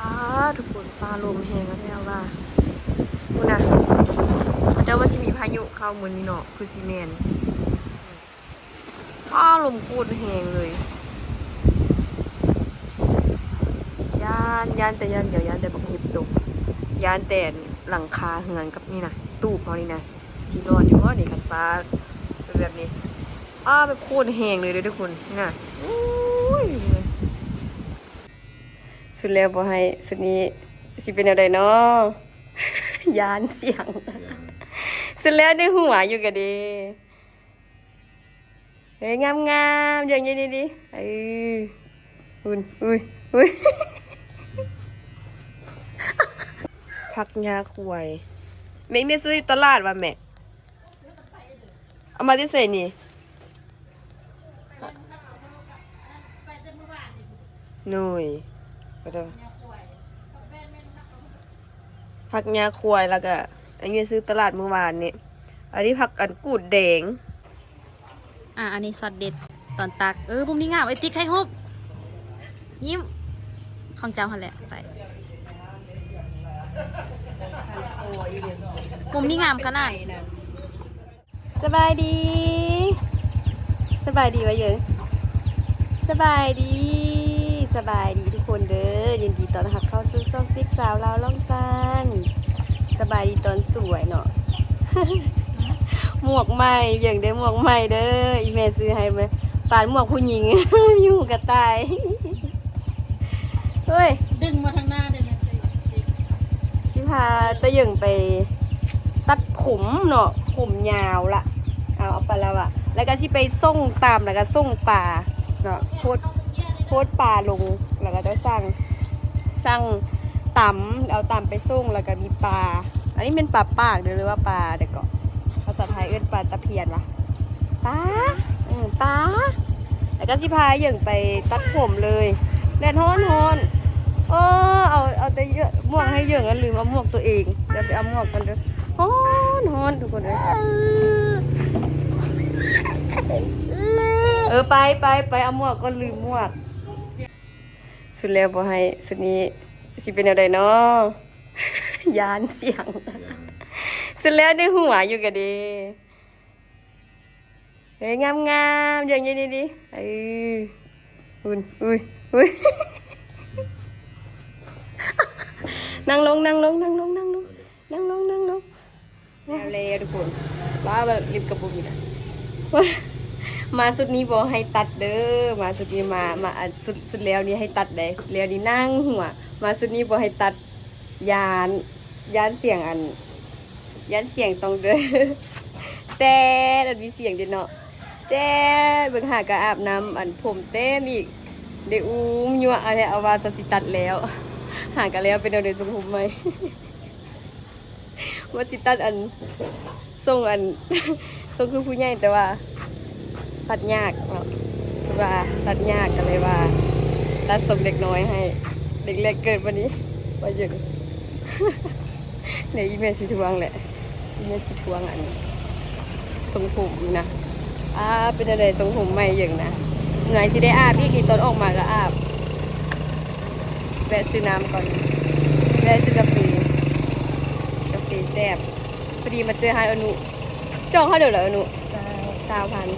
ອ້າ ທຸກຄົນ ຟ້າລົມແຮງແທ້ວ່າ ພຸ້ນນະ ເຂົາເຈົ້າວ່າຊິມີພາຍຸເຂົ້າມື້ນີ້ເນາະ ຄືຊິແມ່ນ. ຟ້າລົມໂຄດແຮງເລີຍ. ຢ້ານ ຢ້ານແຕ່ຢ່າງດຽວ ຢ້ານແຕ່ບັກເຫັບຕົກ ຢ້ານແຕ່ຫຼັງຄາເຮືອນກັບນີ້ນະ ຕູບເຮົານີ້ນະ ຊິລອດຢູ່ບໍ່ນີ້ ຄັນຟ້າເປັນແບບນີ້. ອ້າ ແບບໂຄດແຮງເລີຍເດີທຸກຄົນ ນີ້ນະ. ໂອ້ຍ ສຸດແລ້ວບໍ່ໃຫ້ ສຸດນີ້ຊິເປັນແນວໃດນໍ? ຢ້ານສຽງ ຢ້ານ ສຸດແລ້ວໃນຫົວຢູ່ກະເດ. ເອີ ງາມໆ ຢ່າງນີ້ດີໆ ເອີ ອຸ້ນ ອຸ້ຍ ອຸ້ຍ ຜັກຫຍ້າຄວາຍ ແມ່ ແມ່ຊື້ຢູ່ຕະຫຼາດວ່າແມ່ ເອົາມາແຕ່ໃສນີ້? ໂດຍ ຜັກຫຍ້າຄວາຍ ແລ້ວກະອັນນີ້ຊື້ຕະຫຼາດມື້ວານນີ້ ອັນນີ້ຜັກອັນກູດແດງ. ອ່າ ອັນນີ້ຊັອດເດັດຕອນຕັກ. ເອີ ມຸມນີ້ງາມ ເອີ ຕິກຖ່າຍຮູບ ຍິ້ມ ຂອງເຈົ້າຫັ້ນແຫຼະ ໄປ ມຸມນີ້ງາມຂະໜາດ. ສະບາຍດີ ສະບາຍດີວ່າເຢິງ ສະບາຍດີ ສະບາຍດີທຸກຄົນເດີ ຍິນດີຕ້ອນຮັບເຂົ້າສູ່ຊ່ອງຕິກສາວລາວລ່ອງຊັນ. ສະບາຍດີຕອນສວຍເນາະ ໝວກໃໝ່ ເຢິງໄດ້ໝວກໃໝ່ເດີ ອີ່ແມ່ຊື້ໃຫ້ ປານໝວກຜູ້ຍິງ ມີຫູກະຕ່າຍ. ເອີຍ ດຶງມາທາງໜ້າໄດ້ແມ່ ຊິພາຕາເຢິງໄປຕັດຜົມເນາະ ຜົມຍາວລະ ເອົາ ເອົາໄປລະວະ ແລ້ວກະຊິໄປສົ່ງຕຳ ແລ້ວກະສົ່ງປາເນາະ ໂພດ ໂພດປາລົງ ແລ້ວກະຈະສັ່ງ ສັ່ງຕຳ ເອົາຕຳໄປສົ່ງ ແລ້ວກະມີປາ ອັນນີ້ແມ່ນປາປາກເດີ ຫຼືວ່າປາໃດເກາະ ພາສາໄທເອີ້ນປາຕະພຽນວະ. ປາ ເອີ ປາ ແລ້ວກະຊິພາເຢິງໄປຕັດຜົມເລີຍ ແດດຮ້ອນໆ. ໂອ້ ເອົາ ເອົາແຕ່ເຢີ ໝວກໃຫ້ເຢິງ ລືມເອົາໝວກໂຕເອງ ດຽວໄປເອົາໝວກກ່ອນເດີ ຮ້ອນໆ ທຸກຄົນເອີຍ. ເອີ ໄປ ໄປ ໄປເອົາໝວກກ່ອນ ລືມໝວກ. ສຸດແລ້ວບໍ່ໃຫ້ ສຸດນີ້ຊິເປັນແນວໃດນໍ? ຢ້ານສຽງ ຢ້ານ ສຸດແລ້ວໃນຫົວຢູ່ກະເດ. ເອີ ງາມໆ ຢ່າງນີ້ດີໆ ເອີ ອຸ້ນ ອຸ້ຍ ອຸ້ຍ ນັ່ງລົງ ນັ່ງລົງ ນັ່ງລົງ ນັ່ງລົງ ນັ່ງລົງ ນັ່ງລົງ. ແລ້ວ ແລ້ວທຸກຄົນ ວ່າແບບລິບກະບຸນນີ້ນະ ມາຊຸດນີ້ບໍ່ໃຫ້ຕັດເດີ ມາຊຸດນີ້ມາ ມາ ອັນ ຊຸດ ຊຸດແລ້ວນີ້ໃຫ້ຕັດເດ້ ຊຸດແລ້ວນີ້ໜັງຫົວ ມາຊຸດນີ້ບໍ່ໃຫ້ຕັດ ຢ້ານ ຢ້ານສຽງ ອັນ ຢ້ານສຽງຕ້ອງເດີ ແຕ່ມັນມີສຽງເດ້ເນາະ ແຕ່ເບິ່ງ ຫາກະອາບນ້ຳ ອັນ ຜົມເຕັມອີກ ໄດ້ອຸ້ມຍົວະເອົາແທ້ ເອົາວ່າຊິຕັດແລ້ວ ຫາກະແລ້ວ ເປັນແນວໃດຊົງຜົມໃໝ່ ວ່າຊິຕັດອັນ ຊົງອັນ ຊົງຄືຜູ້ໃຫຍ່ ແຕ່ວ່າຕັດຍາກເນາະ ວ່າຕັດຍາກ ກະເລີຍວ່າຕັດຊົງເດັກນ້ອຍໃຫ້ ເດັກແລກເກີດບັດນີ້ ວ່າເຢິງ ແນວອີ່ແມ່ຊິທວງແຫຼະ ອີ່ແມ່ຊິທວງອັນ ຊົງຜົມນະ. ອາ ເປັນຈັ່ງໃດຊົງຜົມໃໝ່ເຢິງນະ ເມື່ອຍ ຊິໄດ້ອາບອີກນີ້ ຕອນອອກມາກະອາບ. ແວະຊື້ນ້ຳກ່ອນ ແວະຊື້ກາເຟ ກາເຟແຊບ. ພໍດີມາເຈີຮ້ານອະນຸ ຈອງເທົ່າໃດລະອະນຸ? ຊາວພັນ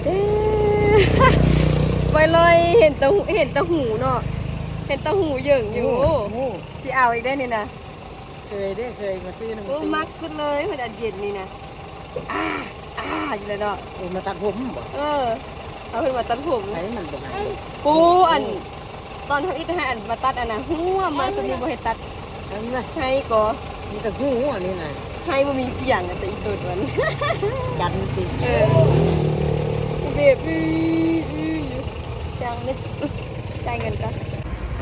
ເອີ ໄວລອຍ ເຫັນແຕ່ ເຫັນແຕ່ຫູເນາະ ເຫັນແຕ່ຫູເຢິງຢູ່ ໂອ້ ຊິເອົາອີກໄດ໋ນີ້ນະ. ເຄີຍເດ້ ເຄີຍມາຊື້ນຳ ໂອ້ ມັກສຸດເລີຍ ເພິ່ນອັນເຢັນນີ້ນະ ອາ ອາ ຢູ່ແລ້ວເນາະ. ໂອ້ ມາຕັດຜົມບໍ? ເອີ ເອົາເພິ່ນມາຕັດຜົມ ໃຜມັນບໍ່ໃຫ້ ໂອ້ ອັນ ຕອນທຳອິດໃຫ້ອັນມາຕັດອັນນະ ຫົວມາ ຊຸດນີ້ບໍ່ໃຫ້ຕັດ ອັນນະ ໃຫ້ກໍ ມີແຕ່ຫູອັນນີ້ນະ ໃຫ້ບໍ່ມີສຽງ ແຕ່ອີ່ຕົນມັນ ກັນຕິ ເອີ ເບບ ອື ອື ຢູ່ ຊ່າງເລີຍ ຈ່າຍເງິນກ່ອນ.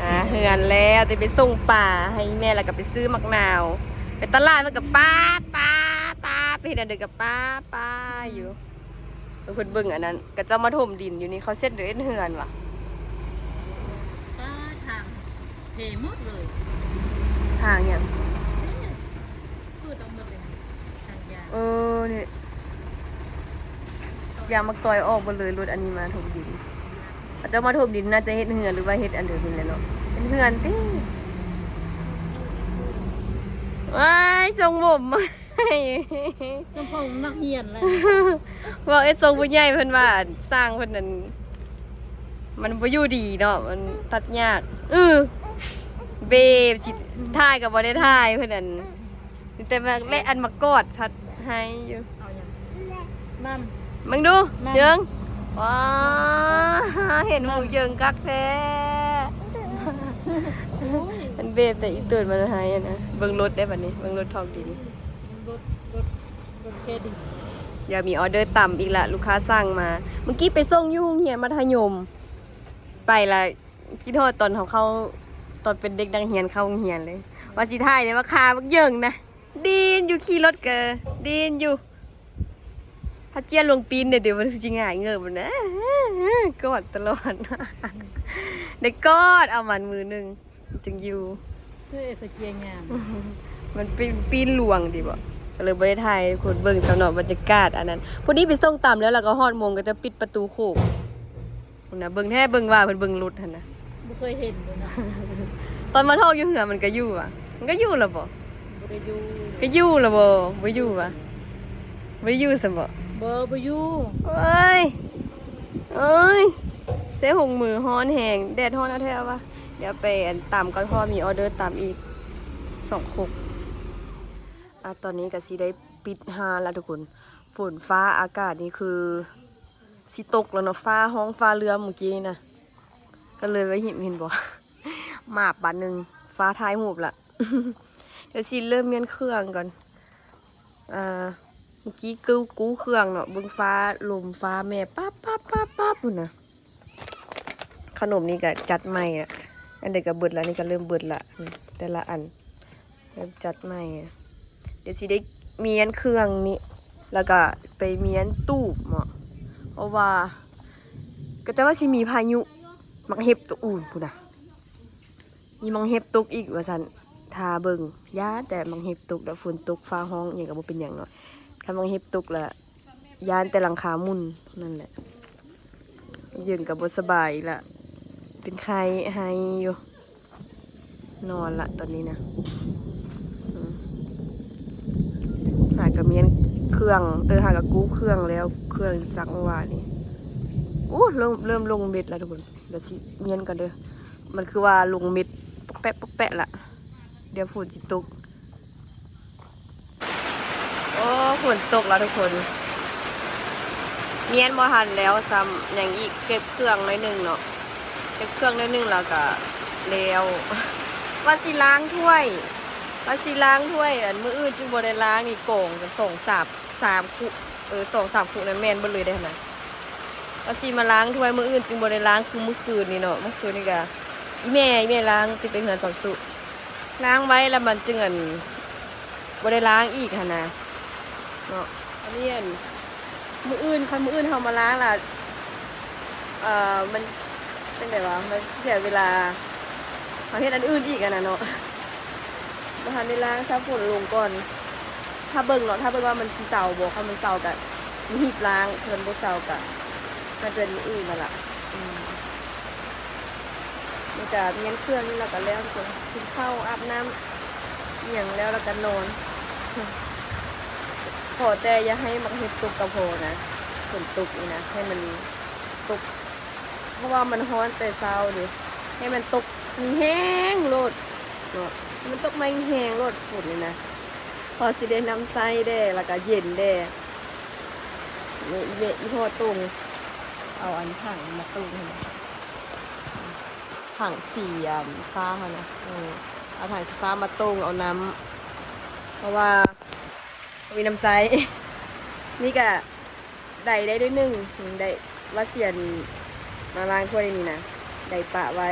ຫາເຮືອນແລ້ວ ແຕ່ໄປສົ່ງປາໃຫ້ແມ່ ແລ້ວກໍໄປຊື້ໝາກນາວ ໄປຕະຫຼາດ ມັນກໍປາ ປາ ປາ ໄປເຮັດອັນໃດກໍປາ ປາຢູ່. ເພິ່ນເບິ່ງອັນນັ້ນ ເຂົາເຈົ້າມາຖົມດິນຢູ່ນີ້ ເຂົາເຊັດເດີເຮັດເຮືອນຫວາ? ປາ ທາງເພໝົດເລີຍ ທາງຫຍັງ? ເພ ເປີດອອກໝົດເລີຍ ທາງຢາງ ເອີ ນີ້ ຢາງໝາກຕອຍອອກໝົດເລີຍ ລົດອັນນີ້ມາຖົມດິນ ເຂົາເຈົ້າມາຖົມດິນ ໜ້າຈະເຮັດເຮືອນ ຫຼືວ່າເຮັດອັນເດີນີ້ແຫຼະເນາະ ເປັນເຮືອນຕິ. ວ້າຍ ຊົງຜົມໃໝ່ ຊົງຜົມນັກຮຽນແຫຼະ ເວົ້າເອັດຊົງຜູ້ໃຫຍ່ ເພິ່ນວ່າຊ່າງເພິ່ນນັ້ນ ມັນບໍ່ຢູ່ດີເນາະ ມັນຕັດຍາກ. ເອີ ເບບຊິຖ່າຍກໍບໍ່ໄດ້ຖ່າຍ ເພິ່ນນັ້ນ ມີແຕ່ມາແລະອັນມາກອດສັດໃຫ້ຢູ່. ເອົາຫຍັງ? ມັມ ເບິ່ງດູ ມັມ ເຢິງ ວ້າ ເຫັນໝູກເຢິງຄັກແທ້. ໂອ້ຍ ອັນເບບແຕ່ອີ່ຕົວມັນໃຫ້ນະ. ເບິ່ງລົດໄດ້ບັດນີ້ ເບິ່ງລົດທ້ອງຖິ່ນ ລົດ ລົດ ລົດເຄຣດິດ. ດຽວມີອໍເດີຕຳອີກລະ ລູກຄ້າສັ່ງມາ. ເມື່ອກີ້ໄປສົ່ງຢູ່ໂຮງຮຽນມັດທະຍົມ ໄປລະ ຄິດຮອດຕອນເຮົາເຂົ້າ ຕອນເປັນເດັກນັກຮຽນເຂົ້າໂຮງຮຽນເລີຍ. ວ່າຊິຖ່າຍ ແຕ່ວ່າຂາບັກເຢິງນະ ດີນຢູ່ ຂີ່ລົດກະດີນຢູ່. ຖ້າເຈ້ຍລົງປີນເດ້ ດຽວມັນຄືຊິຫງາຍເງີບນະ ກອດຕະຫຼອດ ໄດ້ກອດເອົາມັນມື້ໜຶ່ງຈຶ່ງຢູ່. ຄືເອເຄເຈຍາມ ມັນປີນ ປີນຫຼວງຕິບໍ ກໍເລີຍບໍ່ໄດ້ຖ່າຍໃຫ້ທຸກຄົນເບິ່ງຊ້ຳເນາະ ບັນຍາກາດອັນນັ້ນ. ພໍດີໄປສົ່ງຕຳແລ້ວ ແລ້ວກໍຮອດໂມງ ກໍຈະປິດປະຕູໂຂງ. ພຸ້ນນະ ເບິ່ງແທ້ເບິ່ງວ່າເພິ່ນເບິ່ງລົດຫັ້ນນະ ບໍ່ເຄີຍເຫັນເລີຍເນາະ. ຕອນມາທອກຢູ່ເຮືອມັນກະຢູ່ຫວາ? ມັນກະຢູ່ລະບໍ? ບໍ່ໄດ້ຢູ່ ກະຢູ່ລະບໍ? ບໍ່ຢູ່ຫວາ? ບໍ່ໄດ້ຢູ່ຊັ້ນບໍ? ບໍ່ ບໍ່ຢູ່. ໂອ້ຍ ໂອ້ຍ ໃສ່ຖົງມື ຮ້ອນແຮງ ແດດຮ້ອນແທ້ໆຫວາ. ດຽວໄປອັນຕຳກ່ອນ ເພາະວ່າມີອໍເດີຕຳອີກສອງຄົກ. ອາ ຕອນນີ້ກະຊິໄດ້ປິດຮ້ານລະທຸກຄົນ. ຝົນຟ້າອາກາດນີ້ຄື ຊິຕົກແລ້ວເນາະ ຟ້າຮ້ອງຟ້າເຫຼືອມມື້ກີ້ນະ ກໍເລີຍວ່າເຫັນ ເຫັນບໍ່ ໝາບບາດໜຶ່ງ ຟ້າຖ່າຍຮູບລະ. ດຽວຊິເລີ່ມມ້ຽນເຄື່ອງກ່ອນ. ອ່າ ມື້ກີ້ກູ້ ກູ້ເຄື່ອງເນາະ ເບິ່ງຟ້າລົມຟ້າແມ່ປັບໆໆໆພຸ້ນນະ. ຂະໜົມນີ້ກະຈັດໃໝ່ລະ ອັນໃດກະເບິດລະ ນີ້ກະເລີ່ມເບິດລະ ແຕ່ລະອັນ ເລີ່ມຈັດໃໝ່. ດຽວຊິໄດ້ມ້ຽນເຄື່ອງນີ້ ແລ້ວກະໄປມ້ຽນຕູບເນາະ ເພາະວ່າ ກະຈະວ່າຊິມີພາຍຸໝາກເຫັບໂຕອູ້ນພຸ້ນນະ ມີໝາກເຫັບຕົກອີກວ່າຊັ້ນ. ຖ້າເບິ່ງ ຢ້ານແຕ່ໝາກເຫັບຕົກ ແລ້ວຝົນຕົກຟ້າຮ້ອງຫຍັງກະບໍ່ເປັນຫຍັງເນາະ. ຄັນໝາກເຫັບຕົກລະ ຢ້ານແຕ່ຫຼັງຄາໝຸ່ນເທົ່ານັ້ນແຫຼະ. ເຢັນກໍບໍ່ສະບາຍອີກລະ ເປັນໄຂ້ໄຫ້ຢູ່ ນອນລະຕອນນີ້ນະ. ອືມ ຫາກະມ້ຽນເຄື່ອງ ເອີ ຫາກະກູ້ເຄື່ອງແລ້ວ ເຄື່ອງຊັກເມື່ອວານນີ້. ໂອ້ ເລີ່ມ ເລີ່ມລົງເມັດລະທຸກຄົນ. ດຽວຊິມ້ຽນກ່ອນເດີ ມັນຄືວ່າລົງເມັດປອກແປະປອກແປະລະ ດຽວຝົນຊິຕົກ. ໂອ້ ຝົນຕົກແລ້ວທຸກຄົນ ມ້ຽນບໍ່ທັນແລ້ວຊ້ຳ. ຫຍັງອີກ ເກັບເຄື່ອງໜ້ອຍໜຶ່ງເນາະ ເກັບເຄື່ອງໜ້ອຍໜຶ່ງແລ້ວກະແລ້ວ. ວ່າຊິລ້າງຖ້ວຍ ວ່າຊິລ້າງຖ້ວຍ ອັນ ມື້ອື່ນຈຶ່ງບໍ່ໄດ້ລ້າງນີ້ ກອງກັນສອງສາມ ສາມຄຸ ເອີ ສອງສາມຄຸນັ້ນແມ່ນເບິດເລີຍເດ້ຫັ້ນນະ. ວ່າຊິມາລ້າງຖ້ວຍມື້ອື່ນຈຶ່ງບໍ່ໄດ້ລ້າງ ຄືມື້ຄືນນີ້ເນາະ ມື້ຄືນນີ້ກະ ອີ່ແມ່ ອີ່ແມ່ລ້າງ ທີ່ເປັນເຮືອນສາວສຸ ລ້າງໄວ້ແລ້ວມັນຈຶ່ງ ອັນ ບໍ່ໄດ້ລ້າງອີກຫັ້ນນະເນາະ. ອັນນີ້ ອັນ ມື້ອື່ນ ຄັນມື້ອື່ນເຮົາມາລ້າງລະ ເອີ ມັນຈັ່ງໃດວະ ມັນເສຍເວລາ ເຮົາເຮັດອັນອື່ນອີກຫັ້ນນະເນາະ. ບໍ່ທັນໄດ້ລ້າງ ຖ້າຝົນລົງກ່ອນ ຖ້າເບິ່ງເນາະ ຖ້າເບິ່ງວ່າມັນຊິເຊົາບໍ່ ຄັນມັນເຊົາກະຊິຮີບລ້າງ ຄັນບໍ່ເຊົາກະ ໜ້າຈະເປັນມື້ອື່ນຫັ້ນລະ. ອືມ ນີ້ກະມ້ຽນເຄື່ອງນີ້ລະກະແລ້ວ ກິນເຂົ້າ ອາບນ້ຳ ອີ່ຫຍັງແລ້ວລະກະນອນ. ຂໍແຕ່ຢ່າໃຫ້ໝາກເຫັບຕົກກະພໍນະ ຝົນຕົກນີ້ນະ ໃຫ້ມັນຕົກ ເພາະວ່າມັນຮ້ອນແຕ່ເຊົ້າເດ ໃຫ້ມັນຕົກແຮງໆໂລດເນາະ ໃຫ້ມັນຕົກມາແຮງໆໂລດ ຝົນນີ້ນະ ພໍຊິໄດ້ນ້ຳໃຊ້ແດ່ ລະກະເຢັນແດ່. ນີ້ອີ່ແມ່ ອີ່ພໍ່ຕົງ ເອົາອັນຖັງມາຕົງໃຫ້ ຖັງສີ ອັນ ຟ້າຫັ້ນນະ ເອີ ເອົາຖັງສີຟ້າມາຕົງເອົານ້ຳ ເພາະວ່າບໍ່ມີນ້ຳໃຊ້. ນີ້ກະ ໄດ້ ໄດ້ໜ້ອຍໜຶ່ງ ໄດ້ວ່າຊິອັນມາລ້າງຖ້ວຍນີ້ນະ ໄດ້ປະໄວ້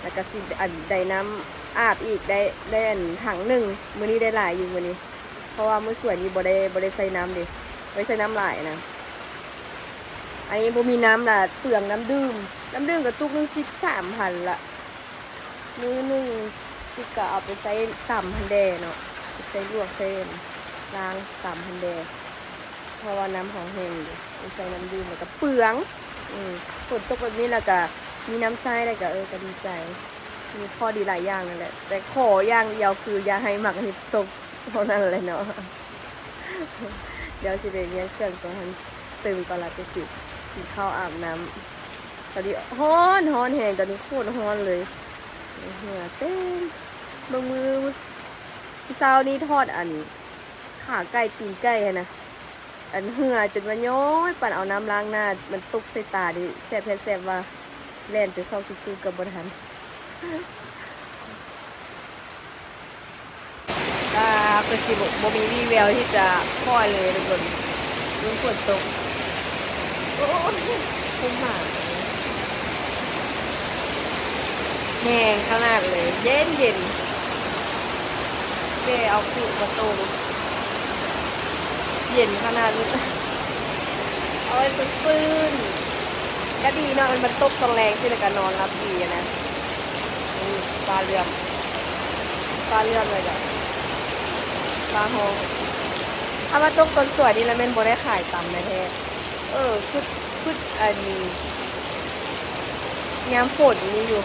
ແລ້ວກະຊິອັນໄດ້ນ້ຳອາບອີກ ໄດ້ ໄດ້ອັນຖັງໜຶ່ງ ມື້ນີ້ໄດ້ຫຼາຍຢູ່ມື້ນີ້ ເພາະວ່າມື້ສວນນີ້ບໍ່ໄດ້ ບໍ່ໄດ້ໃສ່ນ້ຳເດ ບໍ່ໄດ້ໃສ່ນ້ຳຫຼາຍນະ. ອັນນີ້ບໍ່ມີນ້ຳລະເປືອງນ້ຳດື່ມ ນ້ຳດື່ມກະຕຸກໜຶ່ງສິບສາມພັນລະ ມື້ໜຶ່ງຕິກະເອົາໄປໃຊ້ຕຳຫັ້ນແດ່ເນາະ ໄປໃຊ້ລວກໃຊ້ລ້າງຕຳຫັ້ນແດ່ ເພາະວ່ານ້ຳເຮົາແຫ້ງຢູ່ ໄປໃຊ້ນ້ຳດື່ມແລ້ວກະເປືອງ. ອືມ ຝົນຕົກແບບນີ້ແລ້ວກະມີນ້ຳໃຊ້ ແລ້ວກະ ເອີ ກະດີໃຈ ມີຂໍ້ດີຫຼາຍຢ່າງນັ້ນແຫຼະ ແຕ່ຂໍຢ່າງດຽວຄືຢ່າໃຫ້ໝາກເຫັບຕົກ ເທົ່ານັ້ນແຫຼະເນາະ. ດຽວຊິໄປປ່ຽນເຄື່ອງກ່ອນ ຕື່ມກ່ອນ ແລ້ວກໍຊິກິນເຂົ້າອາບນ້ຳ. ຕອນນີ້ຮ້ອນ ຮ້ອນແຮງ ຕອນນີ້ໂຄດຮ້ອນເລີຍ ເຫື່ອເຕັມ. ເບິ່ງມື້ ມື້ເຊົ້ານີ້ທອດອັນ ຂາໄກ່ ຕີນໄກ່ຫັ້ນນະ ອັນເຫື່ອຈົນວ່າຍ້ອຍ ປານເອົານ້ຳລ້າງໜ້າ ມັນຕົກໃສ່ຕານີ້ ແສບແທ້ແສບວ່າ ແລ່ນໄປຊອກທິດຊູກໍບໍ່ທັນ. ກະຄືຊິບໍ່ ບໍ່ມີວີ່ແວວທີ່ຈະພໍ້ເລີຍທຸກຄົນ ເບິ່ງຝົນຕົກ. ໂອ້ຍ ຄົນມາ ແຮງຂະໜາດເລີຍ ເຢັນໆ. ແກເອົາຜູກມາໂຕ່ງ ເຢັນຂະໜາດ ເອົາໄວ້ຟື້ນໆ. ກະດີເນາະ ມັນ ມັນຕົກຕອນແລງຊີ້ ແລ້ວກະນອນຫຼັບດີນະ. ອືມ ຟ້າເຫຼື້ອມ ຟ້າເຫຼື້ອມ ແລ້ວກະຟ້າຮ້ອງ. ຖ້າວ່າຕົກຕອນສວຍນີ້ລະແມ່ນບໍ່ໄດ້ຂາຍຕຳແທ້ໆ. ເອີ ຄຶດ ຄຶດອັນ ຍາມຝົນນີ້ຢູ່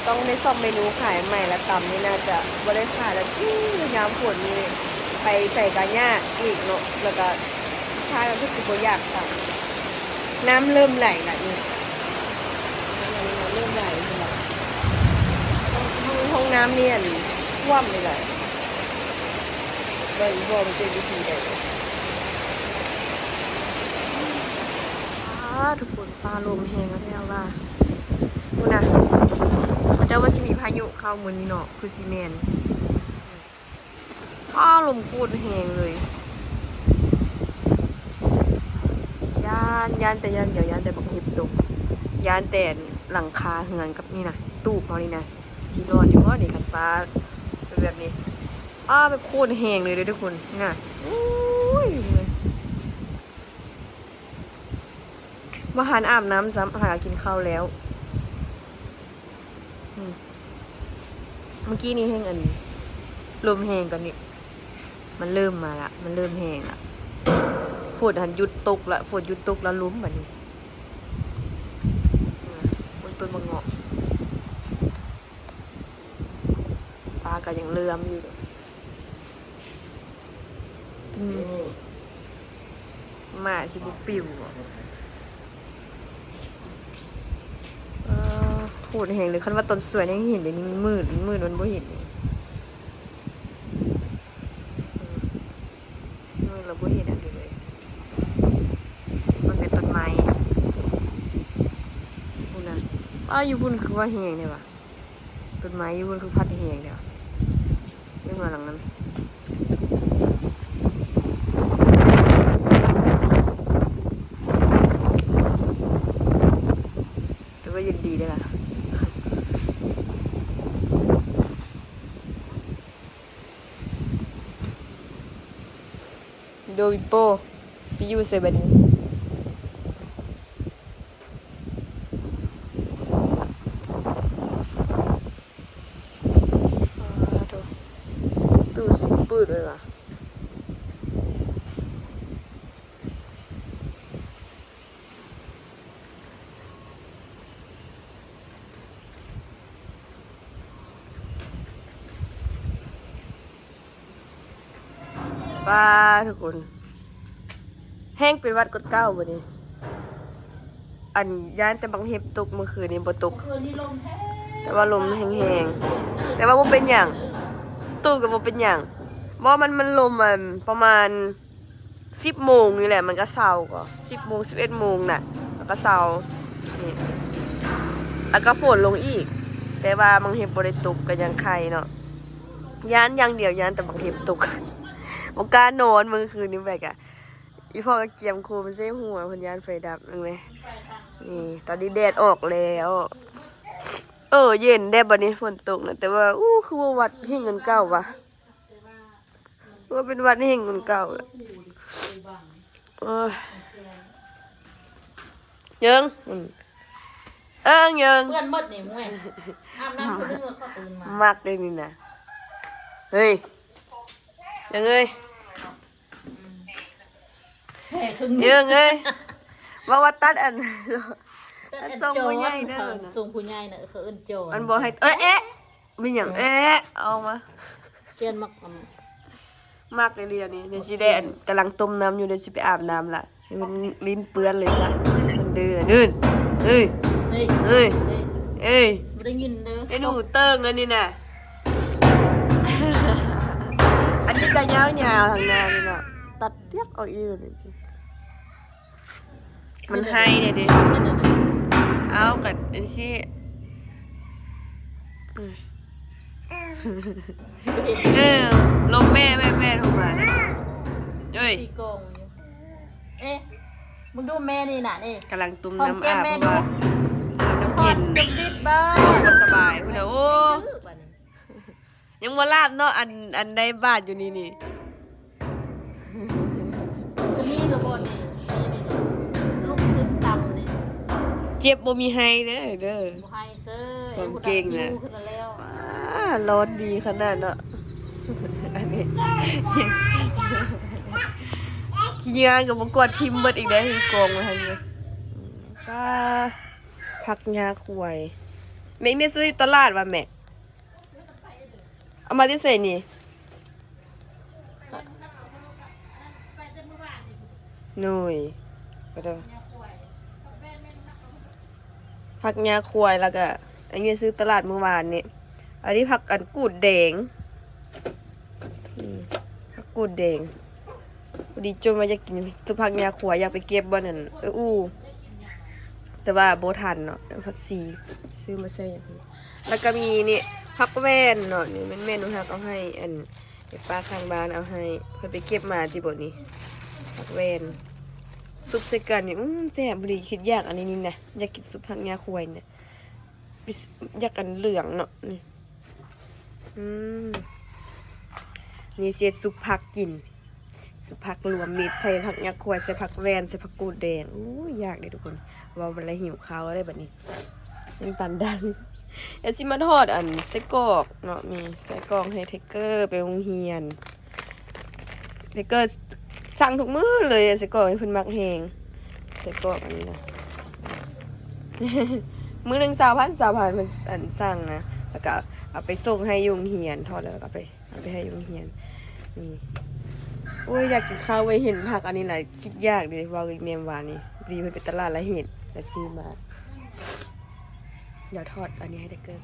ຕ້ອງໄດ້ຊອກເມນູຂາຍໃໝ່ລະ ຕຳນີ້ໜ້າຈະບໍ່ໄດ້ຂາຍລະ. ຍາມຝົນນີ້ໄປໃສກະຍາກອີກເນາະ ລະກະ ທາງນັ້ນຄືຊິບໍ່ຢາກຕຳ. ນ້ຳເລີ່ມໄຫຼລະນີ້ ນ້ຳເລີ່ມໄຫຼ ເຫັນບໍ່? ຫ້ອງ ຫ້ອງນ້ຳນີ້ ອັນ ຖ້ວມເລີຍລະ. ເບິ່ງບໍ່ ມັນເປັນວິທີໃດ. ອ້າ ທຸກຄົນ ຟ້າລົມແຮງແທ້ວ່າ ພຸ້ນນະ ເຂົາເຈົ້າວ່າຊິມີພາຍຸເຂົ້າມື້ນີ້ເນາະ ຄືຊິແມ່ນ. ອ້າ ລົມໂຄດແຮງເລີຍ. ຢ້ານ ຢ້ານແຕ່ຢ່າງດຽວ ຢ້ານແຕ່ບັກເຫັບຕົກ ຢ້ານແຕ່ຫຼັງຄາເຮືອນກັບນີ້ນະ ຕູບເຮົານີ້ນະ ຊິລອດຢູ່ບໍ່ນີ້ ຄັນຟ້າເປັນແບບນີ້. ອ້າ ແບບໂຄດແຮງເລີຍເດີທຸກຄົນ ນີ້ນະ. ໂອ້ຍ ບໍ່ທັນອາບນ້ຳຊ້ຳ ຫາກິນເຂົ້າແລ້ວ. ອືມ ເມື່ອກີ້ນີ້ແຮງ ອັນ ລົມແຮງກວ່ານີ້ ມັນເລີ່ມມາລະ ມັນເລີ່ມແຮງລະ. ຝົນຫັ້ນຢຸດຕົກລະ ຝົນຢຸດຕົກລະ ລົມບາດນີ້. ເບິ່ງຕົ້ນບັກເງາະ ຟ້າກະຍັງເຫຼື້ອມຢູ່. ອືມ ໝາຊິບໍ່ປິວບໍ? ເອີ ໂຄດແຮງເລີຍ. ຄັນວ່າຕອນສວຍຍັງເຫັນ ດຽວນີ້ມັນມືດ ມັນມືດ ມັນບໍ່ເຫັນ. ອືມ ມືດລະບໍ່ເຫັນອັນນີ້ເລີຍ. ເບິ່ງແຕ່ຕົ້ນໄມ້ ພຸ້ນນະ. ອ້າ ຢູ່ພຸ້ນຄືວ່າແຮງແທ້ຫວາ? ຕົ້ນໄມ້ຢູ່ພຸ້ນຄືພັດແຮງແທ້ຫວາ? ເບິ່ງວ່າຫຼັງນັ້ນ ແຕ່ວ່າເຢັນດີເດ້ລະ. ໂດບິໂປ້ ໄປຢູ່ໃສບາດນີ້? ອ້າໂທ້ ຕູ້ຊິປືດເລີຍຫວາ? ປ້າ ທຸກຄົນ ແຮງເປັນຫວັດກວ່າເກົ່າບາດນີ້. ອັນ ຢ້ານແຕ່ບັກເຫັບຕົກ ເມື່ອຄືນນີ້ບໍ່ຕົກ ແຕ່ວ່າລົມແຮງໆ ແຕ່ວ່າບໍ່ເປັນຫຍັງ ຕູ້ກໍບໍ່ເປັນຫຍັງ. ບໍ່ ມັນ ມັນລົມ ອັນ ປະມານ ສິບໂມງນີ້ແຫຼະ ມັນກະເຊົາ ກໍສິບໂມງ ສິບເອັດໂມງນະ ແລ້ວກະເຊົາ ນີ້ ແລ້ວກະຝົນລົງອີກ ແຕ່ວ່າບັກເຫັບບໍ່ໄດ້ຕົກ ກະຍັງໄຄເນາະ. ຢ້ານຢ່າງດຽວ ຢ້ານແຕ່ບັກເຫັບຕົກ ບໍ່ກ້ານອນມື້ຄືນນີ້. ແບກກະ ອີພໍ່ກະກຽມໂຄມໃສ່ຫົວ ເພິ່ນຢ້ານໄຟດັບ ເບິ່ງແມ. ນີ້ ຕອນນີ້ແດດອອກແລ້ວ ເອີ ເຢັນແດ່ບາດນີ້ ຝົນຕົກນະ ແຕ່ວ່າ ອູ້ ຄືວ່າຫວັດແຮງກວ່າເກົ່າຫວາ? ວ່າເປັນຫວັດແຮງກວ່າເກົ່າລະ. ໂອ້ຍ ເຢິງ ອືມ ເອີ ເຢິງ ເປື້ອນໝົດນີ້ ແມ່ ອາບນ້ຳ ຄືເລື່ອງເຂົາຕື່ນມາ ມັກເດ້ນີ້ນະ. ເຮີ້ຍ ເຢິງເອີຍ ແຜ່ເຄິ່ງໜຶ່ງ ເຢິງເອີຍ ເວົ້າວ່າຕັດອັນ ຕັດອັນ ອັນ ສົ່ງຜູ້ໃຫຍ່ເດີ ສົ່ງຜູ້ໃຫຍ່ນະ ເຂົາເອີ້ນຈອນ ມັນບໍ່ໃຫ້ ເອີຍ ແອະ ມີຫຍັງແອະ ເອົາມາ ປ່ຽນໝາກ ອັນ ມັກອີ່ຫຼີອັນນີ້. ດຽວຊິໄດ້ອັນ ກຳລັງຕົ້ມນ້ຳຢູ່ ດຽວຊິໄປອາບນ້ຳລະ. ໃຫ້ມັນ ລີ້ນເປື້ອນເລີຍຊະ. ມັນດື້ນະ. ເອີຍ ເອີຍ ເອີຍ ເອີຍ ບໍ່ໄດ້ຍິນເດີ. ໄອ້ໜູເຕີງອັນນີ້ນະ. ອັນນີ້ກໍຍາວໆ ທາງໜ້ານີ້ເນາະ. ຕັດຕຽບເອົາອີ່ນີ້. ມັນໄຫ້ແດ່ເດ. ເອົາ ກໍຈັ່ງຊີ້. ເອີ ລົມແມ່ ແມ່ ແມ່ໂທມາເດ. ເອີຍ ຕີກອງຢູ່. ເອະ ມຶງດູແມ່ນີ້ນະ ນີ້ ກຳລັງຕຸ້ມນ້ຳອາບ ເພາະວ່າອາກາດເຢັນ ບໍ່ສະບາຍພຸ້ນນະ. ໂອ້ ຍັງບໍ່ລາບເນາະ. ອັນ ອັນໄດ້ບາດຢູ່ນີ້ນີ້ ກໍມີລະບໍ່ນີ້ ນີ້ ນີ້ ລຸກຂຶ້ນຕຳນີ້. ເຈັບບໍ່ມີໄຫ້ເດີ ເດີ ບໍ່ໄຫ້ເຊີຍ ຄວາມເກັ່ງນະ. ວ້າ ຮ້ອນດີຂະໜາດເນາະ. ອັນນີ້ ຂີ້ເຫຍື້ອກໍບໍ່ກວາດຖິ້ມເບິດອີກເດ້ ກອງໄວ້ຫັ້ນເລີຍ. ປ້າ ຜັກຫຍ້າຄວາຍ. ແມ່ ແມ່ຊື້ຢູ່ຕະຫຼາດຫວາແມ່? ເອົາມາແຕ່ໃສນີ້? ໂດຍ ຜັກຫຍ້າຄວາຍ ແລ້ວກະອັນນີ້ຊື້ຕະຫຼາດມື້ວານນີ້. ອັນນີ້ຜັກອັນກູດແດງ ອືມ ຜັກກູດແດງ. ພໍດີຈົນວ່າຢາກກິນຊຸບຜັກຫຍ້າຄວາຍ ຢາກໄປເກັບບ່ອນນັ້ນ ເອີອູ ແຕ່ວ່າບໍ່ທັນເນາະ. ຜັກຊີຊື້ມາໃສ່ຫຍັງ ແລ້ວກໍມີນີ້ ຜັກແວ່ນເນາະ. ນີ້ແມ່ນ ແມ່ໜູຮັກເອົາໃຫ້ ອັນ ໄອ້ປ້າຂ້າງບ້ານເອົາໃຫ້ ເພິ່ນໄປເກັບມາຕິບໍນີ້. ຜັກແວ່ນ ຊຸບໃສ່ກັນນີ້ ອືມ ແຊບອີ່ຫຼີ. ຄິດຢາກອັນນີ້ນີ້ນະ ຢາກກິນຊຸບຜັກຫຍ້າຄວາຍນະ. ຢາກອັນເຫຼືອງເນາະ ນີ້ ອືມ ນີ້ຊິເຮັດຊຸບຜັກກິນ ຊຸບຜັກລວມມິດ ໃສ່ຜັກຫຍ້າຄວາຍ ໃສ່ຜັກແວ່ນ ໃສ່ຜັກກູດແດງ. ໂອ້ຍ ຢາກເດ້ທຸກຄົນ ເວົ້າມາແລ້ວຫິວເຂົ້າເດ້ບັດນີ້. ນ້ຳຕານດັງ. ແລ້ວຊິມາທອດອັນໄສ້ກອກເນາະ ມີໄສ້ກອກໃຫ້ໄທເກີໄປໂຮງຮຽນ. ໄທເກີສັ່ງທຸກມື້ເລີຍ ໄສ້ກອກນີ້ເພິ່ນມັກແຮງ ໄສ້ກອກອັນນີ້ນະ. ມື້ໜຶ່ງຊາວພັນ ຊາວພັນ ເພິ່ນ ອັນ ສັ່ງນະ ແລ້ວກໍເອົາໄປສົ່ງໃຫ້ຢູ່ໂຮງຮຽນ ທອດແລ້ວກໍເອົາໄປ ເອົາໄປໃຫ້ຢູ່ໂຮງຮຽນ. ນີ້ ໂອ້ຍ ຢາກກິນເຂົ້າເວີຍ ເຫັນຜັກອັນນີ້ແລ້ວຄິດຢາກເດ້. ເວົ້າອີກແມ່ນຫວານນີ້ ວີເພິ່ນໄປຕະຫຼາດລະເຫັນ ລະຊື້ມາ. ດຽວທອດອັນນີ້ໃຫ້ໄທເກີ.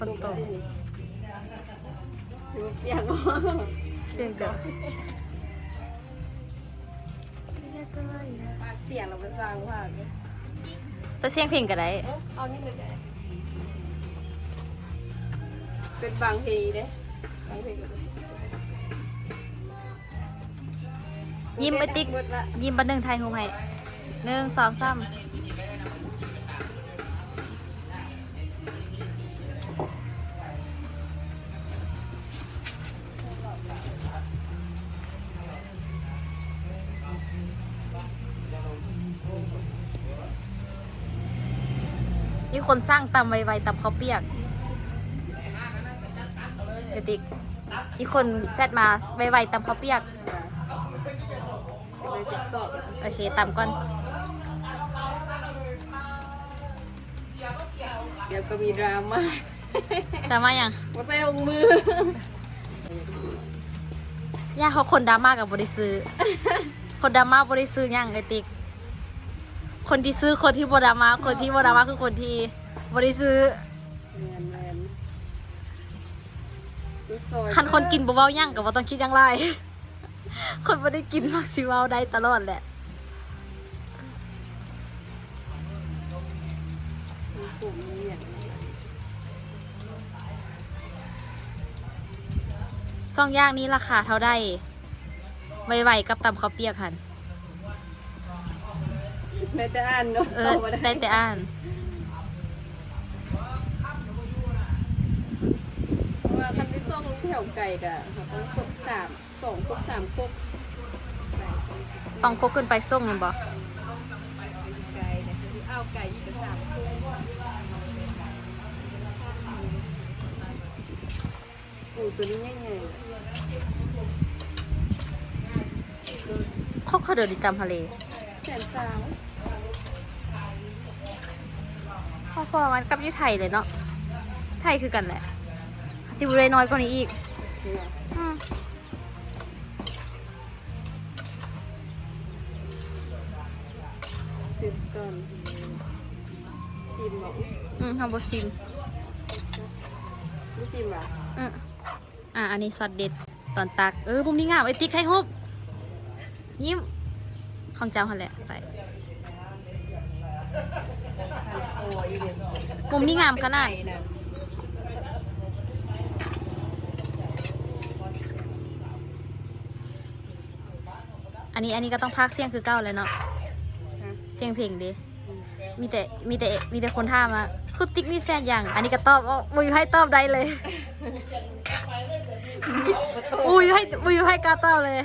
ຝົນຕົກ ປຽກບໍ່? ປຽກກໍ ປາກສຽງລາວໄປຟັງວ່າ ໃສ່ສຽງເພງກໍໄດ້ ເອີ ເອົານີ້ເລີຍກໍໄດ້ ເປັນບາງເພງເດ້ ບາງເພງ. ຍິ້ມໄປຕິກ ຍິ້ມບາດໜຶ່ງ ຖ່າຍຮູບໃຫ້ ໜຶ່ງ ສອງ ສາມ. ມີຄົນສັ່ງຕຳໄວໆ ຕຳເຂົ້າປຽກ ກະຕິກ ມີຄົນແຊັດມາ ໄວໆ ຕຳເຂົ້າປຽກ. ໂອເຄ ຕຳກ່ອນ ດຽວກໍມີດຣາມາ. ດຣາມາຫຍັງ? ບໍ່ໃສ່ຖົງມື. ຢ່າ ເພາະຄົນດຣາມາກໍບໍ່ໄດ້ຊື້ ຄົນດຣາມາບໍ່ໄດ້ຊື້ຫຍັງ ເອື້ອຍຕິກ. ຄົນທີ່ຊື້ ຄົນທີ່ບໍ່ດຣາມາ ຄົນທີ່ບໍ່ດຣາມາຄືຄົນທີ່ບໍ່ໄດ້ຊື້. ແມ່ນໆ ຄືຊອຍ ຄັນຄົນກິນບໍ່ເວົ້າຫຍັງກໍບໍ່ຕ້ອງຄິດຫຍັງຫຼາຍ. ຄົນບໍ່ໄດ້ກິນມັກຊິເວົ້າໄດ້ຕະຫຼອດແຫຼະ. ສອງຢ່າງນີ້ລາຄາເທົ່າໃດ? ໄວໆ ກັບຕຳເຂົ້າປຽກຫັ້ນ. ໄດ້ແຕ່ອ່ານເນາະ ເອີ ຕອບບໍ່ໄດ້ ໄດ້ແຕ່ອ່ານ. ເພາະວ່າຄັນໄປສົ່ງແຖວໄກກະເຮົາຕ້ອງຄົບສາມ ສອງຄົບ ສາມຄົບ ສອງຄົກຂຶ້ນໄປສົ່ງແມ່ນບໍ່? ເອົາໄກ່ອີກສາມຄົນ ປູຕົວນີ້ໃຫຍ່ໆ ຄົກເຂົາເດີນຕິດຕາມທະເລ ແສນຊາວ ພໍໆກັນກັບຢູ່ໄທເລີຍເນາະ ໄທຄືກັນແຫຼະ ຊິບໍ່ໄດ້ນ້ອຍກວ່ານີ້ອີກ ອືມ. ຊິມກ່ອນ ຊິມບໍ່? ອືມ ເຮົາບໍ່ຊິມ ບໍ່ຊິມຫວາ? ອືມ ອ່າ ອັນນີ້ຊັອດເດັດຕອນຕັກ ເອີ ມຸມນີ້ງາມ ເອີຍ ຕິກຖ່າຍຮູບ ຍິ້ມ ຂອງເຈົ້າຫັ້ນແຫຼະ ໄປ ມຸມນີ້ງາມຂະໜາດ. ອັນນີ້ ອັນນີ້ກໍຕ້ອງພາກສຽງຄືເກົ່າແຫຼະເນາະ ຮະ ສຽງເພງເດ້ ອືມ ມີແຕ່ ມີແຕ່ ມີແຕ່ຄົນຖາມວ່າ ຄຸດຕິກມີແຟນຍັງ? ອັນນີ້ກໍຕອບອອກ ບໍ່ມີໃຜຕອບໄດ້ເລີຍ ບໍ່ມີໃຜ ບໍ່ມີໃຜກ້າຕອບເລີຍ.